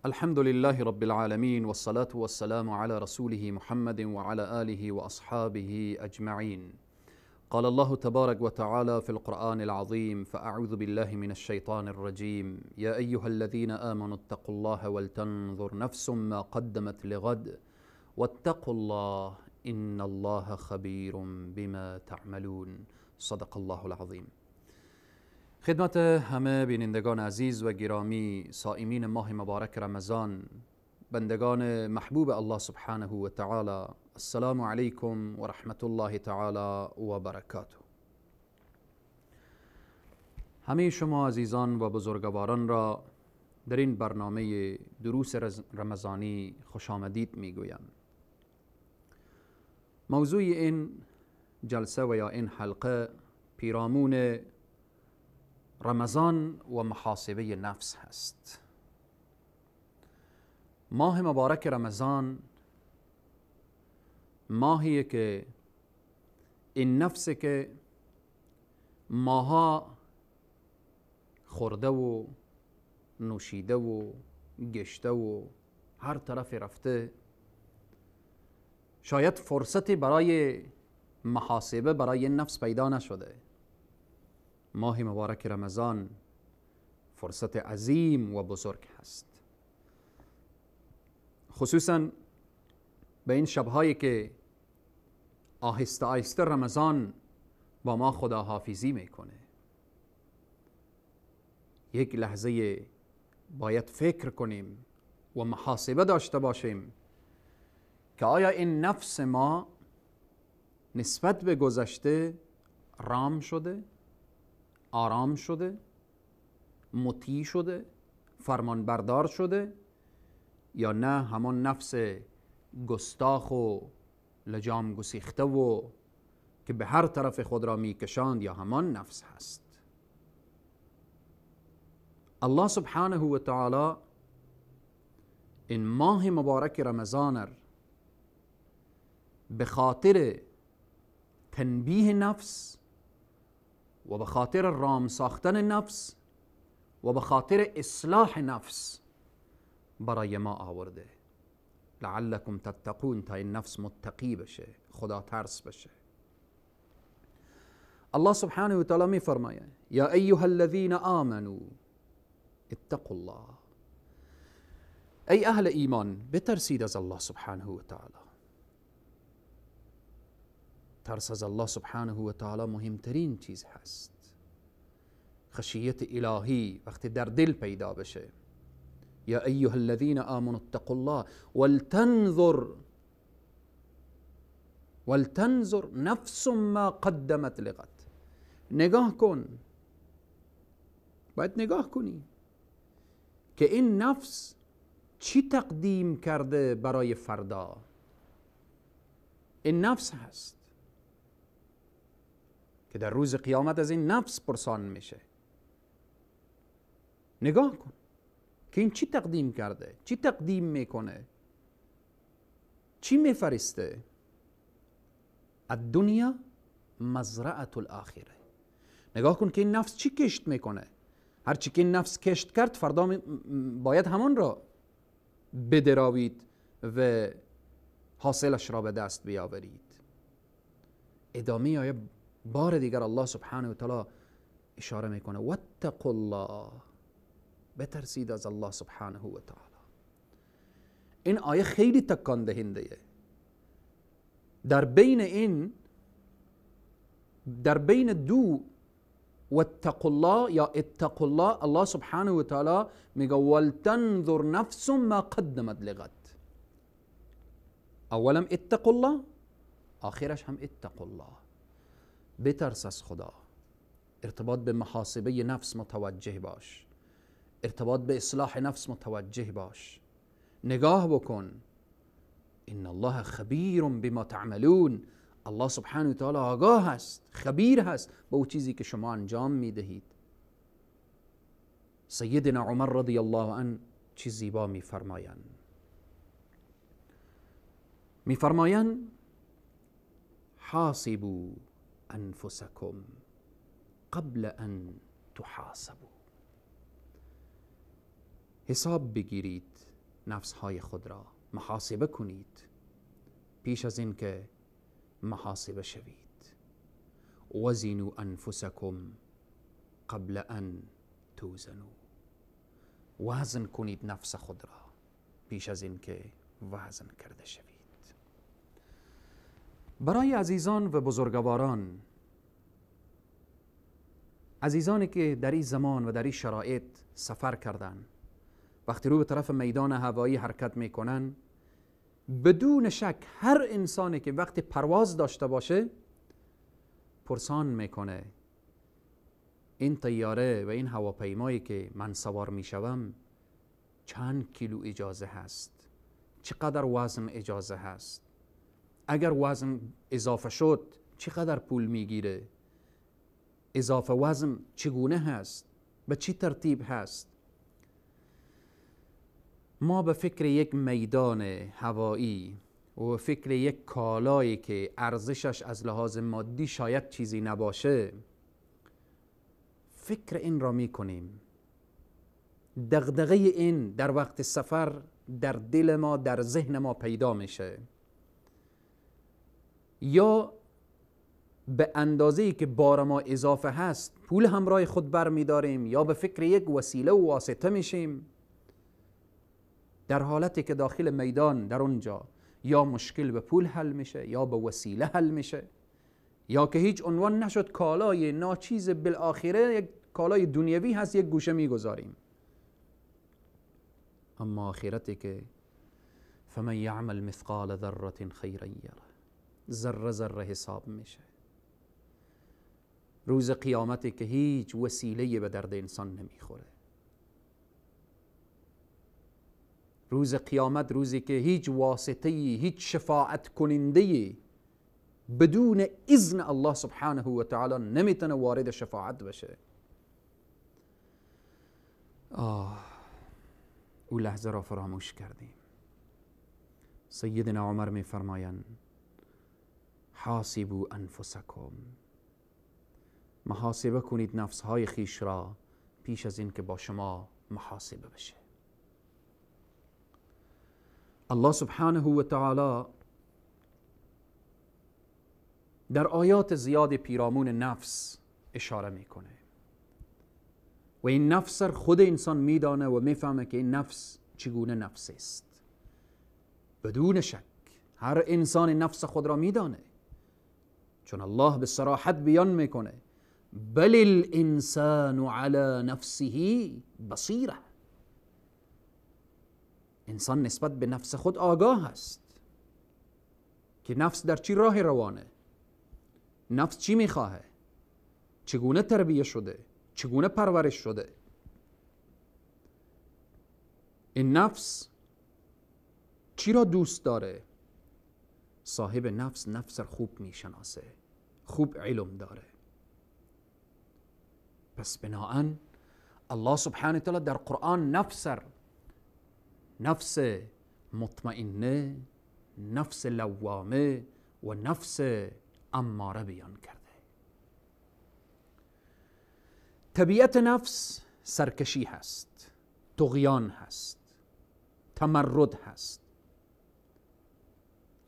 الحمد لله رب العالمين، والصلاة والسلام على رسوله محمد وعلى آله وأصحابه أجمعين. قال الله تبارك وتعالى في القرآن العظيم: فأعوذ بالله من الشيطان الرجيم، يا أيها الذين آمنوا اتقوا الله ولتنظر نفس ما قدمت لغد واتقوا الله إن الله خبير بما تعملون. صدق الله العظیم. خدمت همه بینندگان عزیز و گرامی، صائمین ماه مبارک رمضان، بندگان محبوب الله سبحانه و تعالی، السلام علیکم و رحمت الله تعالی و برکاته. همه شما عزیزان و بزرگواران را در این برنامه دروس رمضانی خوش آمدید میگویم. موضوع این جلسه و یا این حلقه پیرامون رمضان و محاسبه نفس هست. ماه مبارک رمضان ماهیه که این نفس که ماها خورده و نوشیده و گشته و هر طرف رفته، شاید فرصتی برای محاسبه برای نفس پیدا نشده. ماه مبارک رمضان فرصت عظیم و بزرگ هست، خصوصا به این شبهایی که آهسته آهسته رمضان با ما خداحافظی میکنه. یک لحظه باید فکر کنیم و محاسبه داشته باشیم که آیا این نفس ما نسبت به گذشته رام شده، آرام شده، مطیع شده، فرمانبردار شده، یا نه همان نفس گستاخ و لجام گسیخته و که به هر طرف خود را میکشاند، یا همان نفس هست. الله سبحانه و تعالی این ماه مبارک رمضان به خاطر تنبیه نفس و به خاطر رام ساختن نفس و به خاطر اصلاح نفس برای ما آورده. لعلکم تتقون، تا این نفس متقی بشه، خدا ترس بشه. الله سبحانه و تعالی می فرماید: یا ایها الذین آمنوا اتقوا الله. ای اهل ایمان، بترسید از الله سبحانه و تعالی. ترس از الله سبحانه و تعالی مهمترین چیز هست. خشیت الهی وقتی در دل پیدا بشه. یا ایها الذین آمنوا اتقوا الله ولتنظر نفس ما قدمت لغد. نگاه کن، باید نگاه کنی که این نفس چی تقدیم کرده برای فردا. این نفس هست که در روز قیامت از این نفس پرسان میشه. نگاه کن که این چی تقدیم کرده، چی تقدیم میکنه، چی میفرسته. الدنیا مزرعة الاخره. نگاه کن که این نفس چی کشت میکنه. هر چی که این نفس کشت کرد فردا باید همان را بدراوید و حاصلش را به دست بیاورید. ادامه آیه بار دیگر الله سبحانه و تعالی اشاره میکنه: واتقوا الله، بترسید از الله سبحانه و تعالی. این آیه خیلی تکان دهنده. در بین این، در بین دو واتقوا الله یا اتقوا الله، الله سبحانه و تعالی میگه ولتنظر نفس ما قدمت لغد. اولا اتقوا الله، آخرش هم اتقوا الله. بترس از خدا، ارتباط به محاسبه نفس متوجه باش، ارتباط به اصلاح نفس متوجه باش. نگاه بکن، ان الله خبیر بما تعملون. الله سبحانه و تعالی آگاه هست، خبیر هست به او چیزی که شما انجام میدهید. سیدنا عمر رضی الله عنه چی زیبا میفرمایند. میفرمایند حاسبوا انفسکم قبل ان تحاسبوا. حساب بگیرید نفسهای خود را محاسبه کنید پیش از اینکه محاسبه شوید. وزنوا انفسکم قبل ان توزنوا. وزن کنید نفس خود را پیش از اینکه وزن کرده شوید. برای عزیزان و بزرگواران، عزیزانی که در این زمان و در این شرایط سفر کردن، وقتی رو به طرف میدان هوایی حرکت میکنن، بدون شک هر انسانی که وقتی پرواز داشته باشه پرسان میکنه این طیاره و این هواپیمایی که من سوار میشوم چند کیلو اجازه هست، چقدر وزن اجازه هست، اگر وزن اضافه شد چقدر پول میگیره، اضافه وزن چگونه هست، به چی ترتیب هست. ما به فکر یک میدان هوایی و فکر یک کالایی که ارزشش از لحاظ مادی شاید چیزی نباشه فکر این را میکنیم. دغدغه این در وقت سفر در دل ما، در ذهن ما پیدا میشه. یا به اندازه‌ای که بار ما اضافه هست پول همراه خود بر میداریم، یا به فکر یک وسیله و واسطه میشیم، در حالتی که داخل میدان در اونجا یا مشکل به پول حل میشه، یا به وسیله حل میشه، یا که هیچ عنوان نشد کالای ناچیز بالآخره یک کالای دنیوی هست یک گوشه میگذاریم. اما آخرتی که فمن یعمل مثقال ذره خیرا یره، ذره ذره حساب میشه. روز قیامتی که هیچ وسیله به درد انسان نمیخوره. روز قیامت روزی که هیچ واسطه‌ای، هیچ شفاعت کننده‌ای بدون اذن الله سبحانه و تعالی نمیتونه وارد شفاعت بشه. آه، او لحظه را فراموش کردیم. سیدنا عمر میفرمایند حاسبوا انفسکم، محاسبه کنید نفسهای خیش را پیش از این که با شما محاسبه بشه. الله سبحانه و تعالی در آیات زیاد پیرامون نفس اشاره میکنه و این نفس خود انسان میدانه و میفهمه که این نفس چگونه نفس است. بدون شک هر انسان نفس خود را میدانه، چون الله به صراحت بیان میکنه بل الانسان علی نفسه بصیره. انسان نسبت به نفس خود آگاه است که نفس در چی راه روانه، نفس چی میخواهه، چگونه تربیه شده، چگونه پرورش شده. این نفس چی را دوست داره؟ صاحب نفس نفس را خوب میشناسه، خوب علم داره. پس بناهن الله سبحانه وتعالی در قرآن نفس، نفس مطمئنه، نفس لوامه و نفس اماره بیان کرده. طبیعت نفس سرکشی هست، طغیان هست، تمرد هست.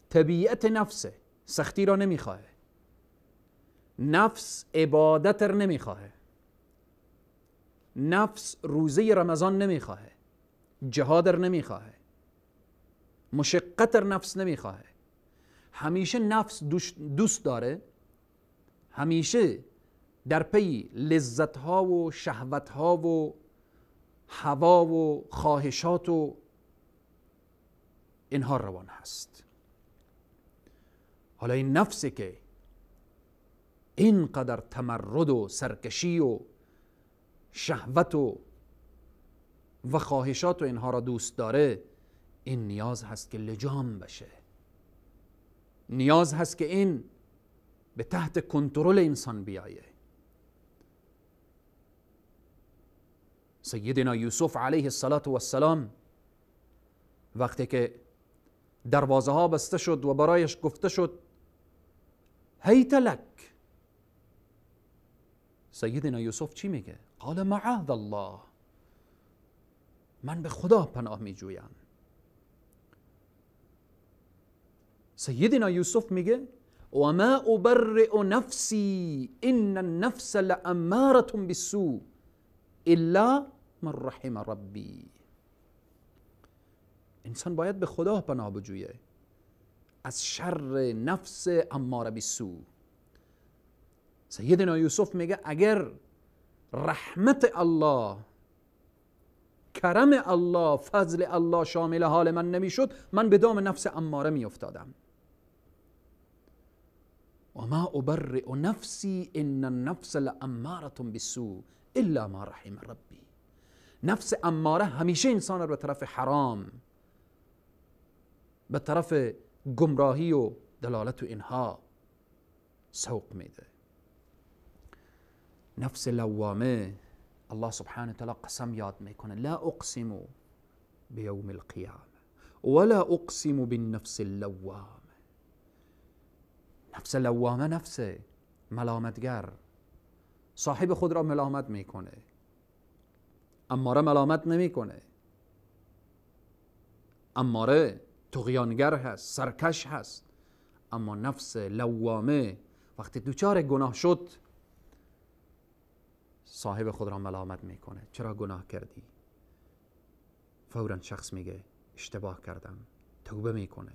طبیعت نفس سختی را نمیخواه، نفس عبادت را نمیخواه، نفس روزه رمضان نمیخواه، جهاد را نمیخواه، مشقت را نفس نمیخواه. همیشه نفس دوست داره، همیشه در پی لذت ها و شهوت ها و هوا و خواهشات و اینها روان هست. حالا این نفسی که اینقدر تمرد و سرکشی و شهوت و خواهشات و اینها را دوست داره، این نیاز هست که لجام بشه، نیاز هست که این به تحت کنترل انسان بیایه. سیدنا یوسف علیه السلام وقتی که دروازه ها بسته شد و برایش گفته شد هیت لک، سیدنا یوسف چی میگه؟ قال معاذ الله، من به خدا پناه میجویم. سیدنا یوسف میگه و ما ابرئ نفسی ان النفس لاماره بالسوء الا من رحم ربی. انسان باید به خدا پناه بجویه از شر نفس اماره بالسوء. سیدنا یوسف میگه اگر رحمت الله، کرم الله، فضل الله شامل حال من نمیشد، من به دام نفس اماره میافتادم. و ما ابرئ نفسی ان النفس لاماره بالسوء الا ما رحم ربی. نفس اماره همیشه انسان رو به طرف حرام، به طرف گمراهی و دلالت و اینها سوق میده. نفس لوامه، الله سبحانه وتعالی قسم یاد میکنه، لا اقسم بیوم القیامه ولا اقسم بالنفس اللوامه. نفس لوامه نفس ملامتگر، صاحب خود را ملامت میکنه، اماره ملامت نمیکنه. اماره طغیانگر هست، سرکش هست، اما نفس لوامه وقتی دچار گناه شد صاحب خود را ملامت میکنه. چرا گناه کردی؟ فورا شخص میگه اشتباه کردم، توبه میکنه.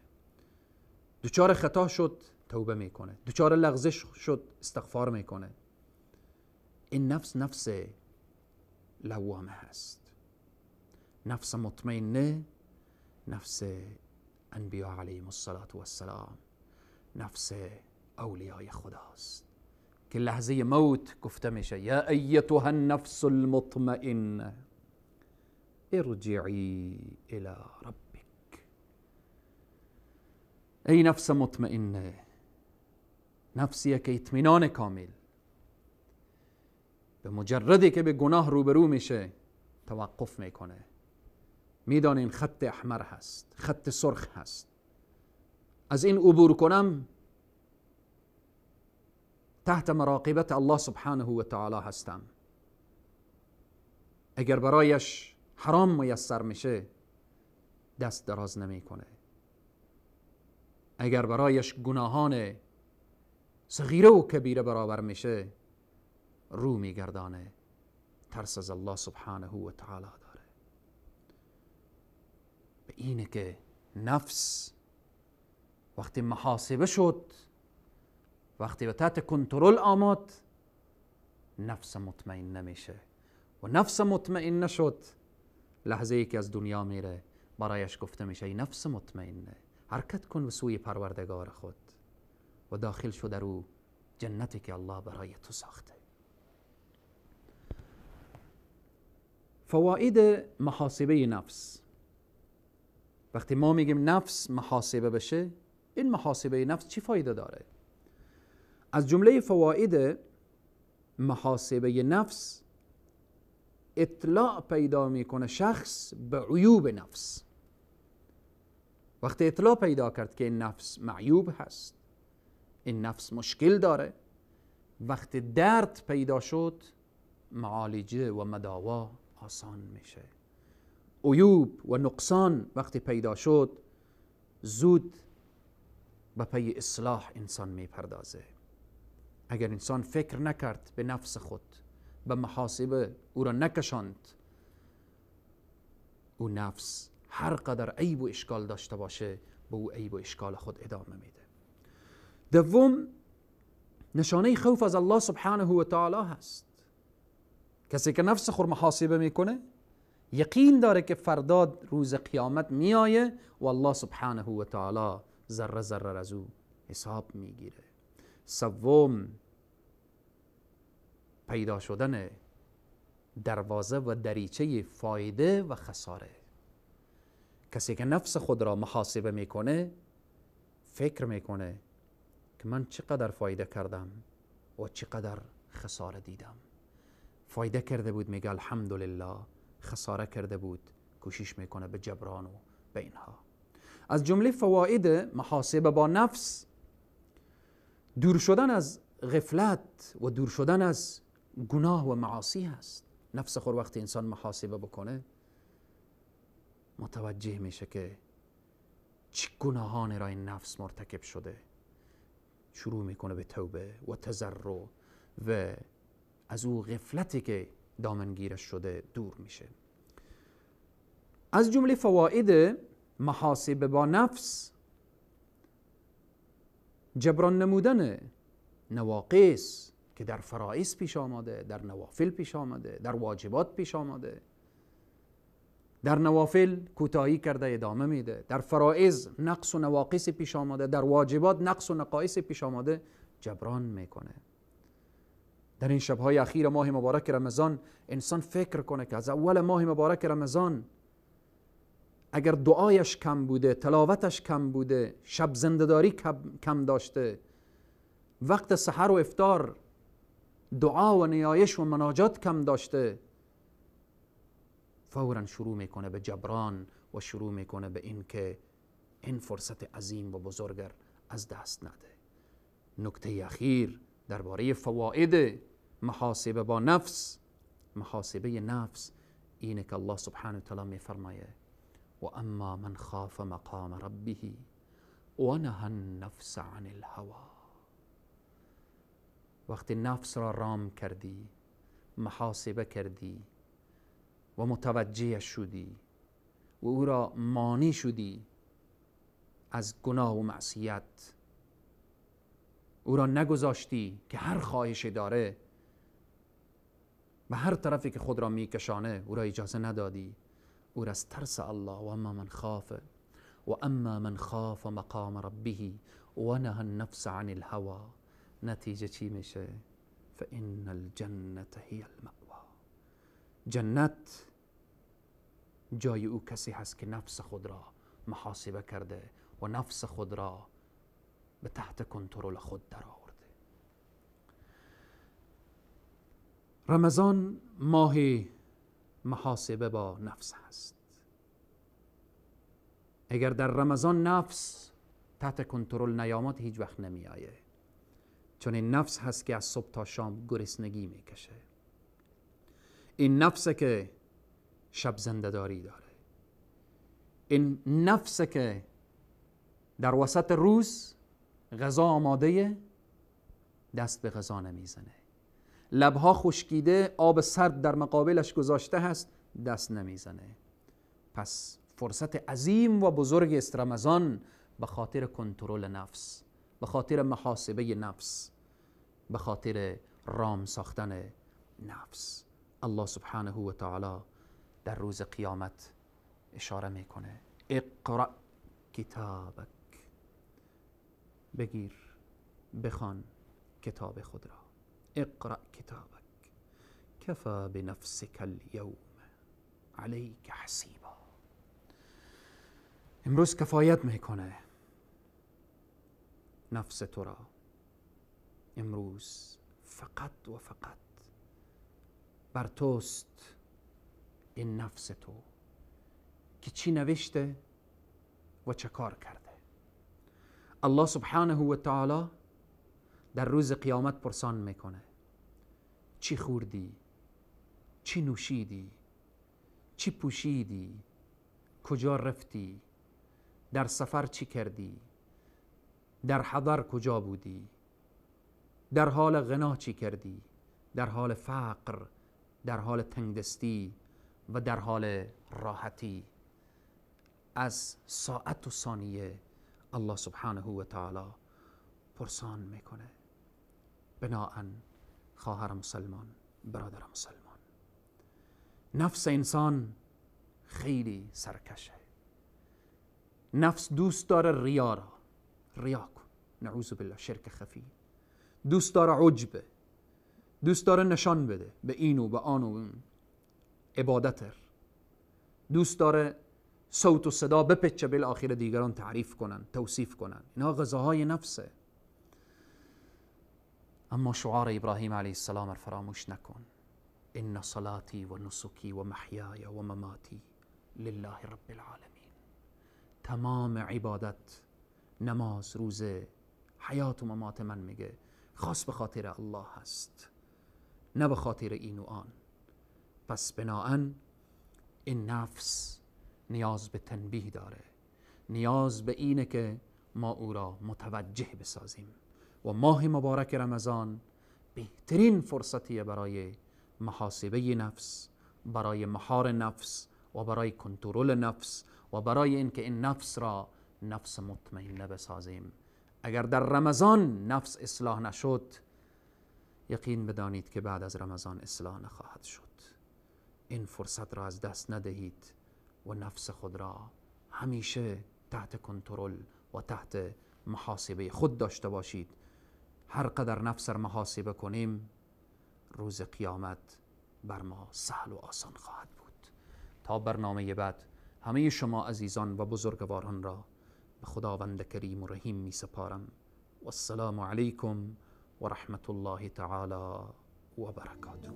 دچار خطا شد، توبه میکنه. دچار لغزش شد، استغفار میکنه. این نفس نفس لوامه هست. نفس مطمئنه، نفس انبیا علیهم الصلاة والسلام، نفس اولیای خداست که لحظه موت گفته میشه یا ایتها النفس المطمئنه ارجعی الی ربک. ای نفس مطمئنه، نفسیه که اطمینان کامل، به مجردی که به گناه روبرو میشه توقف میکنه، میدانه این خط احمر هست، خط سرخ هست، از این عبور کنم تحت مراقبت الله سبحانه و تعالی هستم. اگر برایش حرام میسر میشه دست دراز نمیکنه، اگر برایش گناهان صغیره و کبیره برابر میشه رو میگردانه، ترس از الله سبحانه و تعالی داره. به اینه که نفس وقتی محاسبه شد، وقتی به تحت کنترل آمد، نفس مطمئن نمیشه و نفس مطمئن نشد لحظه ای که از دنیا میره برایش گفته میشه ای نفس مطمئنه حرکت کن به سوی پروردگار خود و داخل شو در او جنتی که الله برای تو ساخته. فواید محاسبه نفس. وقتی ما میگیم نفس محاسبه بشه، این محاسبه نفس چی فایده داره؟ از جمله فواید محاسبه نفس اطلاع پیدا میکنه شخص به عیوب نفس. وقتی اطلاع پیدا کرد که این نفس معیوب هست، این نفس مشکل داره، وقتی درد پیدا شد معالجه و مداوا آسان میشه. عیوب و نقصان وقتی پیدا شد زود به پی اصلاح انسان میپردازه. اگر انسان فکر نکرد به نفس خود، به محاسبه او را نکشاند، او نفس هر قدر عیب و اشکال داشته باشه به او عیب و اشکال خود ادامه میده. دوم، نشانه خوف از الله سبحانه و تعالی هست. کسی که نفس خود محاسبه میکنه یقین داره که فردا روز قیامت میآیه و الله سبحانه و تعالی ذره ذره از او حساب میگیره. سوم، پیدا شدن دروازه و دریچه فایده و خساره. کسی که نفس خود را محاسبه میکنه فکر میکنه که من چقدر فایده کردم و چقدر خساره دیدم. فایده کرده بود میگه الحمدلله، خساره کرده بود کوشش میکنه به جبران و به اینها. از جمله فواید محاسبه با نفس دور شدن از غفلت و دور شدن از گناه و معاصی هست. نفس خود وقتی انسان محاسبه بکنه متوجه میشه که چه گناهان را این نفس مرتکب شده. شروع میکنه به توبه و تضرع و از او غفلتی که دامنگیرش شده دور میشه. از جمله فواید محاسبه با نفس جبران نمودن نواقص که در فرائض پیش آمده، در نوافل پیش آمده، در واجبات پیش آمده. در نوافل کوتاهی کرده ادامه میده، در فرائض نقص و نواقص پیش آمده، در واجبات نقص و نقایص پیش آمده، جبران میکنه. در این شبهای اخیر ماه مبارک رمضان انسان فکر کنه که از اول ماه مبارک رمضان اگر دعایش کم بوده، تلاوتش کم بوده، شب زنده‌داری کم داشته، وقت سحر و افطار دعا و نیایش و مناجات کم داشته، فورا شروع میکنه به جبران و شروع میکنه به این که این فرصت عظیم و بزرگ از دست نده. نکته اخیر درباره فواید محاسبه با نفس، محاسبه نفس اینه که الله سبحانه و تعالی میفرمایه و اما من خاف مقام ربه و نهى النفس عن الهوى. وقتی نفس را رام کردی، محاسبه کردی و متوجه شدی و او را مانی شدی از گناه و معصیت، او را نگذاشتی که هر خواهش داره به هر طرفی که خود را میکشانه او را اجازه ندادی، او را از ترس الله و اما من خاف و اما من خاف مقام ربه و نهى النفس عن الهوى، نتیجه چی میشه؟ فإن الجنة هي المأوى. جنت جای او کسی هست که نفس خود را محاسبه کرده و نفس خود را به تحت کنترل خود در آورده. رمضان ماه محاسبه با نفس هست. اگر در رمضان نفس تحت کنترل نیامد هیچ وقت نمی آیه، چون این نفس هست که از صبح تا شام گرسنگی میکشه، این نفس که شب زنده‌داری داره، این نفس که در وسط روز غذا آماده دست به غذا نمیزنه، لبها خشکیده، آب سرد در مقابلش گذاشته هست، دست نمیزنه. پس فرصت عظیم و بزرگ است رمضان به خاطر کنترل نفس، به خاطر محاسبه نفس، به خاطر رام ساختن نفس. الله سبحانه و تعالی در روز قیامت اشاره میکنه اقرأ کتابک، بگیر بخوان کتاب خود را. اقرأ کتابک کفا بنفسک الیوم علیک حسیبا. امروز کفایت میکنه نفس تو را، امروز فقط و فقط بر توست این نفس تو که چی نوشته و چه کار کرده. الله سبحانه و تعالی در روز قیامت پرسان میکنه چی خوردی، چی نوشیدی، چی پوشیدی، کجا رفتی، در سفر چی کردی، در حضر کجا بودی، در حال غنا چی کردی، در حال فقر، در حال تنگدستی و در حال راحتی. از ساعت و ثانیه الله سبحانه و تعالی پرسان میکنه. بناءً خواهر مسلمان، برادر مسلمان، نفس انسان خیلی سرکشه. نفس دوست داره ریا را، ریا کن، نعوذ بالله، شرک خفی. دوست داره عجبه، دوست داره نشان بده به این و به آن و عبادت، دوست داره صوت و صدا بپیچه بالاخره دیگران تعریف کنن، توصیف کنن. اینها غذاهای نفسه. اما شعار ابراهیم علیه السلام را فراموش نکن، ان صلاتی و نسکی و محیای و مماتی لله رب العالمین. تمام عبادت، نماز، روزه، حیات و ممات من میگه خاص به خاطر الله هست، نه به خاطر این و آن. پس بناهن این نفس نیاز به تنبیه داره، نیاز به اینه که ما او را متوجه بسازیم و ماه مبارک رمضان بهترین فرصتیه برای محاسبه نفس، برای مهار نفس و برای کنترل نفس و برای اینکه این نفس را نفس مطمئنه بسازیم. اگر در رمضان نفس اصلاح نشد، یقین بدانید که بعد از رمضان اصلاح نخواهد شد. این فرصت را از دست ندهید و نفس خود را همیشه تحت کنترل و تحت محاسبه خود داشته باشید. هر قدر نفس را محاسبه کنیم، روز قیامت بر ما سهل و آسان خواهد بود. تا برنامه بعد، همه شما عزیزان و بزرگواران را به خداوند کریم و رحیم می سپارم. و السلام علیکم و رحمت الله تعالی و برکاته.